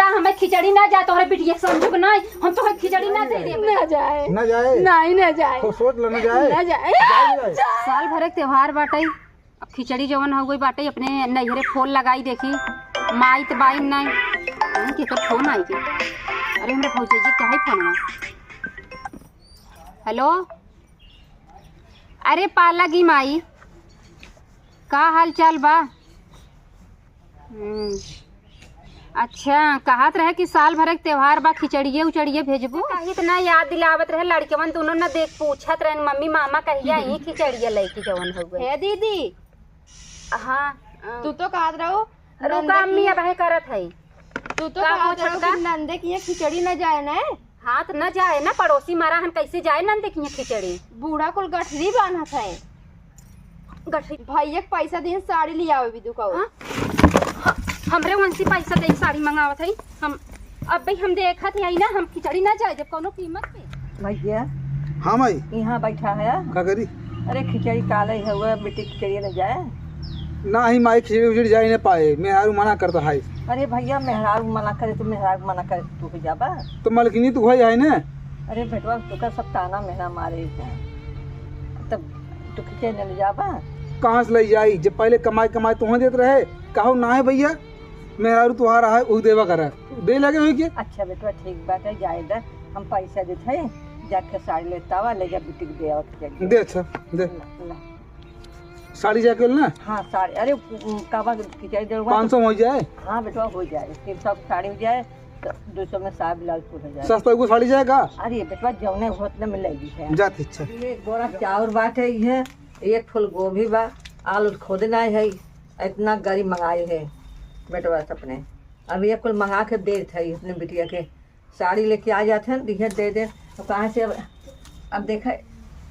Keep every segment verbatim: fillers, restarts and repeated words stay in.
हमें खिचड़ी ना जाए, तोहरे बिटिया समझू के नहीं, हम तोहरे खिचड़ी ना दे देबे। ना जाए। ना जाए? नहीं, ना जाए। सो-, सोच लो, ना जाए? ना जाए। जाए, ना जाए? साल भर एक त्योहार बाटे, अब खिचड़ी जवन हो गई बाटे, अपने नैहरे फोन लगाई देखी, माई त बाई नहीं। अरे, केकर फोन आई के? अरे, हमरे भौजी जी का है फोनवा? हेलो, अरे पालागी माई, का हाल चाल बा? हम्म, अच्छा, कहत रहे कि साल भर एक त्योहार बा, खिचड़िए उचड़िए भेजबू। कहीं इतना याद दिलावत रहे, लड़कवन दोनों न देख पूछत रहन, "मम्मी मामा कहिया आई खिचड़िया लेके जवन हउए?" हे दीदी। हाँ, अ, तू तो कहत रहू रुका नंदे अम्मी, की, अब है करत है। तू तो का कहत हो रहू छोटका? कि नंदे की ये खिचड़ी न जाए न। हाँ, त न जाए ना, पड़ोसी मरा हन, कैसे जाए नंद के यहाँ खिचड़ी? बूढ़ा कुल गठरी बांधत है। गठरी? भैया के पैसा दिन साड़ी लियावे बिदु का। हाँ? ह-, हमरे उनसे पैसा दे साड़ी मंगावत है। हम, अब भाई हम देखत है ना, हम खिचड़ी ना जाए जब कोनो कीमत पे। भैया। हाँ माई। यहाँ बैठा है। का करी? अरे खिचड़ी काले है, वो बेटी खिचड़ी न जाए। नाही माई, खिचड़ी उचड़ी जाए न पाए, मेहरारू मना करता है। अरे भैया, मेहरारू मना करे तो मेहरारू मना करे तो तू हो जाबा? तो मलकिनी तू भाई है ना? अरे बेटवा, तोका सब ताना मेहना मारे हैं, तब तू खिचड़ी न ले जाबा? कहाँ से ले जाई, जब पहले कमाई कमाई तुहें देत रहे, कहो ना है भैया, मेहरारू तुहार है, ऊ देवा करा, दे लगे होई के? अच्छा बेटवा, ठीक बात है, जाए दे, हम पैसा देत है, जाके साड़ी लेता आवा, ले जा बिटिक दे आवा खिचड़ी। दे, अच्छा, दे। ला, ला। साड़ी जाके ना? हाँ, साड़ी, अरे, उ, उ, काबा खिचड़ी दे पाँच सौ हो जाए? हाँ, बेटवा, हो जाए। तीन सौ की साड़ी हो जाए, तो दो सौ में साया ब्लाउज पूरा हो जाए। सस्ता को साड़ी जाए का? अरे, बेटवा, जौने होत ना मिलेगी है। जात इच्छा। ये एक बोरा चाउर बाटे, ये एक फूल गोभी बा, आलू खोदे ना है, इतना गरीब मंगाई है, बेटवा, अपने। अब ये कुल मंगा के देत है अपने बिटिया के। साड़ी लेके आ जात हन, दिहे दे दे। तो कहाँ से अब, अब देखा,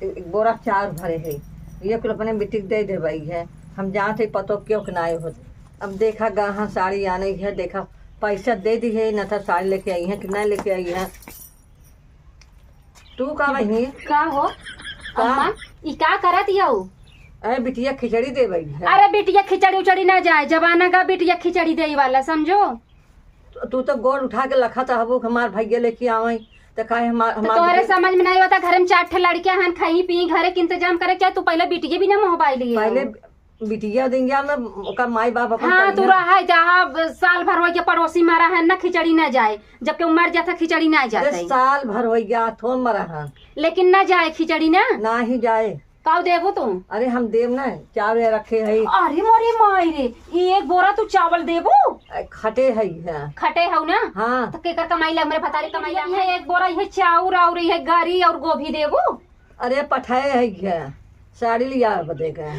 एक बोरा चाउर भरे है, ये कुल अपने बिटिक दे दे भाई है। हम जानत है पतो क्यों के ना आए होत। अब देखा गाहाँ साड़ी आने है, देखा पैसा दे दी है, ना था साड़ी लेके आई है कि ना लेके आई है। तू का बहिनी? का हो? का? अम्मा, ई का करत हऊ? अरे बिटिया खिचड़ी दे भाई है। अरे बिटिया खिचड़ी उचड़ी ना जाए, जमाना का बिटिया खिचड़ी दे वाला, समझो। तू तो गोड़ उठा के लखत हबू कि हमार भैया लेके आवई, त काहे हमार, तो हमार तोहरे बिटिया समझ में नहीं होता, घर में चार ठे लड़कियां हन, खाई पी, घरे के इंतजाम करे, क्या तू पहले बिटिया बिना मोहबाइल लिए पहले हो? बिटिया दिंगिया में ओकर माई बाप अपन हाँ, तू करिया। रहा है जहाँ साल भर हो गया पड़ोसी मरा है ना खिचड़ी ना जाए, जबकि वो मर जाता खिचड़ी ना अरे जाता है। साल भर हो गया थोन मरा है। लेकिन ना जाए खिचड़ी ना। ना ही जाए। काऊ देबू तू? अरे हम देब ना, चावल रखे है। अरे मोरे माई रे, ई एक बोरा तू चावल देबू? ए, खटे है, हाँ। खटे हऊ ना? हाँ। तो केकर कमाई ला, हमरे भतारी कमाई ला? ये एक बोरा, ये चाउर और ये गरी और गोभी देबू? अरे पठाए है क्या? साड़ी लिया बदे का।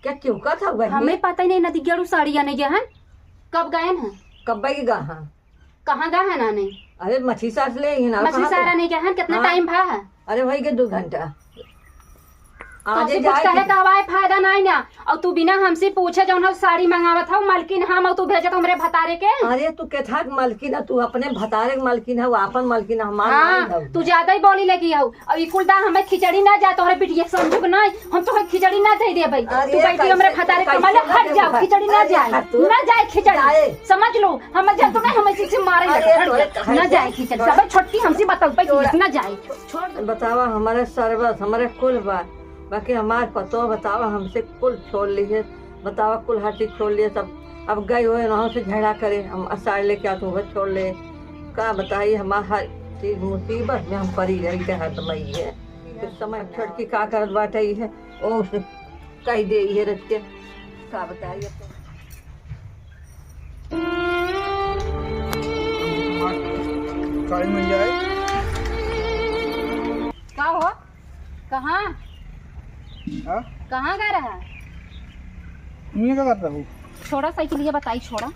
क्या क्यों का था वही? हमें पता ही नहीं, नदी गेड़ू साड़ी आने गया है। कब गए हैं? कब गए गा हाँ? कहाँ गा है नाने? अरे मछली सार ले ही ना, मछली कहाँ सार पे? आने गया है, कितना हाँ। टाइम भा है? अरे वही के दो घंटा। तो आजे उसे कुछ जाए कहे के का हवाए फायदा नहीं ना। और तू बिना हमसे पूछे जौन हो साड़ी मंगावत हो, मलकिन हम और तू भेजत हमरे भतारे के। अरे तू केथा के मलकिन है, तू अपने भतारे के मलकिन है, वो आपन मलकिन है, हमार हाँ, नहीं है। तू ज्यादा ही बोली लगी हो। और ई कुल दा हमें खिचड़ी ना जाए, तोहरे बिटिया के समझू के नहीं, हम तोहरे खिचड़ी ना दे देबै। अरे तू बैठी कैसे, हमरे भतारे के कैसे कमाले, ना हट देबू जाओ, भाई? खिचड़ी ना अरे जाए, हट तू। ना जाए खिचड़ी। जाए। समझ लो, हम जाए तो नहीं, हमें इसे मारे अरे लगे, हट तोरे जाओ। कहे ना के जाए खिचड़ी, तोरा सब छोटकी हमसे बतौबै कि तोरा इतना जाए। छोड़। बतावा, हमारे सरबस, हमारे कुल बा, बाकी हमार पतो बतावा, हमसे कुल छोड़ ली है। बतावा, कुल हर चीज छोड़ लिए, सब अब गए हुए वहाँ से झगड़ा करे, हम सारे लेके आते हुए छोड़ ले। का बताई, हमार हर चीज मुसीबत में हम पड़ी रही के हर समय है। कुछ समय छोटकी का करत बाटे है, ओ से कह दे ये रख के, का बताई अब। साड़ी मिल जाए। का हो? कहाँ? हाँ? कहाँ गा रहा? ये का करता हूँ? छोड़ा साइकिल, ये बताई, छोड़ा।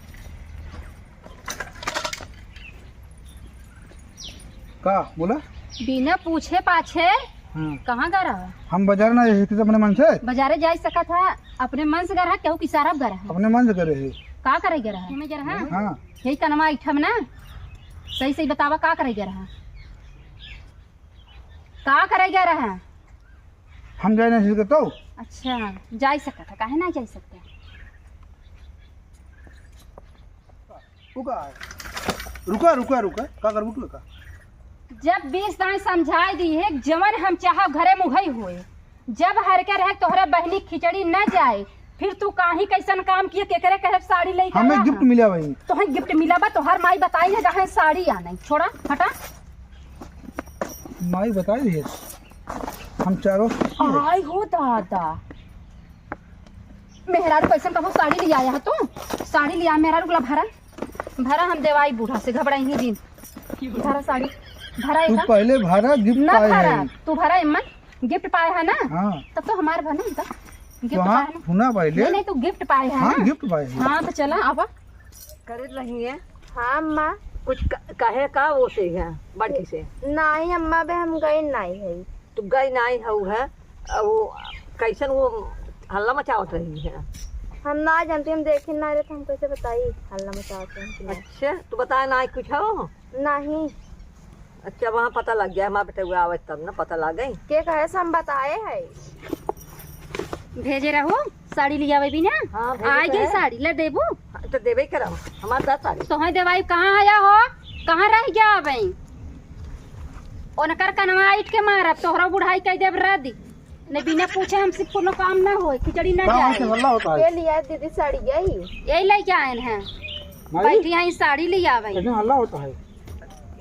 का बोला? बिना पूछे पाछे हाँ। कहाँ गा रहा? हम बाजार ना जाए सकते अपने मन से? बाजारे जाए सकत है, अपने मन से गा रहा, केहू के इशारा पे गा रहा? अपने मन से करे है। का करे गा रहा? घूमे गा रहा? हाँ। यही कनमा इठम ना, सही सही बतावा, का करे गा रहा? का करे गा रहा? हम जाए नहीं सकते तो? अच्छा, जाए सकत है, काहे ना जाए सकते? उ का है? रुका, रुका, रुका, का करबू तू का? जब बीस दाई समझाई दी है, जवन हम चाहब घरे मुहई होए, जब हर के रहे तोहरे बहिनी खिचड़ी न जाए, फिर तू काहे कैसन काम किए, केकरे कहे साड़ी लेके हमें आया गिफ्ट है? मिला भाई। तोहे गिफ्ट मिला बा, तोहर माई बताई है कहे साड़ी आने, छोड़ा, हटा। माई बताई है, हम चारों। आई हो दादा, मेहरारू कैसन कबो साड़ी लिया आया है तू? साड़ी लिया, मेहरारू गुला भरा, भरा हम देवाई बूढ़ा से, घबराई ही दिन। भरा साड़ी, भरा तू एका। पहले भरा, गिफ्ट ना पाए भरा, हैं। तू भरा एमन, गिफ्ट पाए है ना? हाँ। तब तो हमार भरा ना, गिफ्ट तो हाँ, पाए है ना? हुना पहले। नहीं, नहीं, तू गिफ्ट पाए है हाँ, ना? गिफ्ट पाए हैं। हाँ, तो चला, आवा। करे रही है। हाँ, अम्मा। कुछ क-, कहे का वो से है, बड़की से? नहीं, अम्मा, बे हम गई नहीं है। तू गई नाई हऊ है, अ, वो कैसन वो हल्ला मचावत रही है? हम ना जानते, हम देखे ना रहे, तो हम कैसे बताई हल्ला मचावत रही है कि ना? अच्छा, तू बताए ना कुछ हो? नहीं। अच्छा, वहाँ पता लग गया, हमारे बेटे हुआ आवे तब ना पता लग गई। के कहे से हम बताए है? भेजे रहो, साड़ी लियावे भी ना। हाँ, भेजे आए तो गई है। साड़ी, ले देबू? हाँ, तो देबे करब, हमार दस साड़ी। तोहे देवाई कहाँ आया हो? कहाँ रह गया अबे? उनकर कनवा ईट के मारब, तोहरा बुढ़ाई कह देब रद्दी। नहीं, बिना पूछे हमसे कोनो काम ना होए, खिचड़ी ना का जाए। से हल्ला होता है? ये लिया दीदी साड़ी यही। यही लेके आए हैं। भाई? बैठी हैं, साड़ी लियावे। कैसे हल्ला होता है?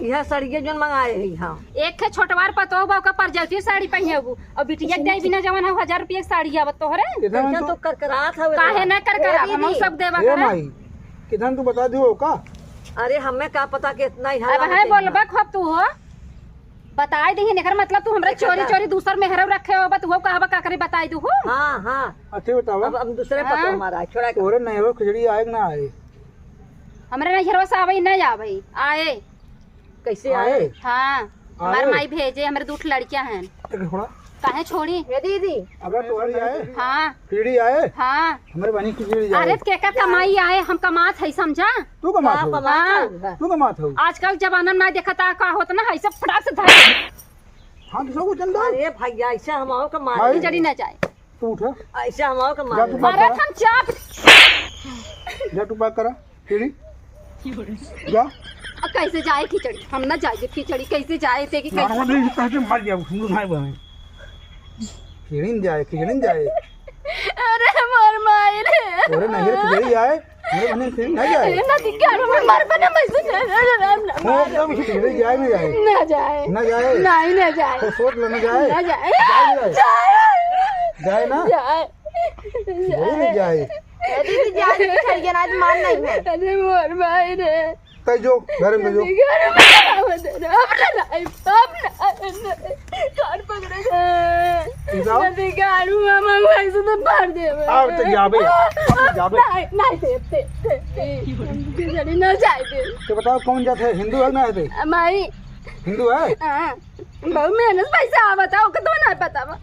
यह साड़िया जोन मंगाए है, हाँ। एक ठे छोटवार पतोह बा, ओकर परजौती साड़ी पहिनेबू। और बिटिया के दे बिना जवन हो, हजार रुपया के साड़ी आवत तोहरे। कितना कैसे तो तो करकरात हवे काहे तो? ना करकरात? ए हम दीदी। सब देवा ए करे। माई, कितना तू बता दियो का? अरे, हमें का पता कि इतना ही अब हल्ला है मचेगा। बोलबा खूब तू हो। बताई दही, एकर मतलब तू हमरा एक चोरी हजार। चोरी दूसर मेहरौ रखे हो, बा तू हो कहबा का करे बताई दू हो। हाँ, हाँ। अच्छे बतावा। अब हम दूसरे हाँ। पतोह हमारा है, छोड़ा के। तोरे नैहरो खिचड़ी आए कि ना आए? हमरे नैहरवा से आवे, नहीं आवे, आए। कैसे आए? आए? हाँ, हमार आए? माई भेजे, हमरे दू ठे लड़कियां हैं। एक छोड़ा। काहे छोड़ी? हे दीदी। अगर तोहरी आए? हाँ। खिचड़ी आए? हाँ। हमरे बहिनी खिचड़ी आए। अरे, केकर कमाई आए, हम कमात है, समझा? तू कमात का हो? कमात हाँ। है? तू कमात हो? आजकल जमाना में ना देखा था, का होता ना, ऐसे फटाक से धर। हाँ, तो सब कुछ चंदा। अरे भैया, ऐसे हम आओ का मारे। भाई। खिचड़ी ना जाए। तू उठा। ऐसे हम आओ का जा मारे। तू बात मारत करा। हम चाप। जा तू बात करा। खिचड़ी। जा। अब कैसे जाए खिचड़ी? हम ना जाए खिचड़ी, कैसे जाए? देखी कैसे मारवा नहीं, कहते मर गया, हम लोग भाई बहन। खिचड़ी न जाए, खिचड़ी न जाए। अरे मोर माई रे। तोरे नहीं रे खिचड़ी आए, मेरे बहन खिचड़ी ना जाए। अरे ना दिक्कत, हम मर बना मैं से ना, ना, ना, ना, वो एकदम खिचड़ी जाए ना जाए। ना जाए। ना जाए। नहीं, ना जाए। तो सोच लो ना जाए। ना जाए। जाए ना जाए। जाए। जाए। जाए ना जाए। जाए। अरे दीदी, जाए, दीदी, चल गया ना, आज मान नहीं है। अरे मोर भाई रे। तै जो, घर में जो। घर में जाओ, अब ना, अब ना, अब ना। कान पकड़े। ई जाओ। नदी गाड़ू, हम भाई से तो फाड़ देबे। अब तो जाबे, अब तो जाबे। नहीं, नहीं, दे, दे, दे, दे। खिचड़ी ना जाए दे। तो बताओ, कौन जात है, हिंदू है ना है? माई। हिंदू है? हाँ। बहुत मेहनत से पैसा आवत है, ओके तो ना पता बा।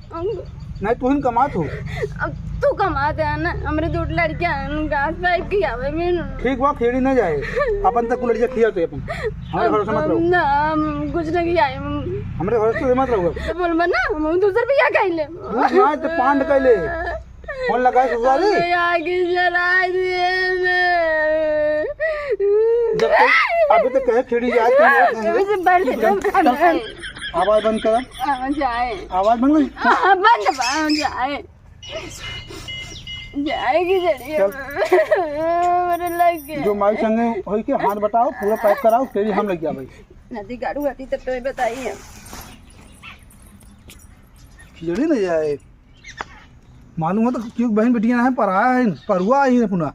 नहीं, तू ही कमात हो। अब तू कमात है ना, हमरे दो लड़कियां हैं, घास पाइप की आवे में। ठीक बा, खिचड़ी ना जाए। अपन तक लड़कियां खिया तो अपन। हमरे भरोसा मत रहो। ना, हम कुछ नहीं खियाए। हमरे भरोसे मत रहो। तो बोल मत ना, हम दूसर भी क्या कह ले। दूध ना, तो पान कह ले। फोन लगाए ससुराली? अरे आगे जरा दिए ना। जब तक, अभी तो कहे खिड़ी जाए, तुम लोग अभी से बढ़ चुप रहो। चल, चल, आवाज बंद करा। हाँ, जाए। आवाज बंद कर। हाँ, बंद बा, जाए। जाए की जरिए। चल। मेरे लग गया। जो माई संगे होई के हाथ बताओ, पूरा पैक कराओ, फिर हम लग जाए भाई। नदी गाड़ू आती तब तो बताइए। खिचड़ी नहीं जाए। मालूम हो तो क्यों बहन बेटियां हैं, पराया है, परुआ आई है अपना।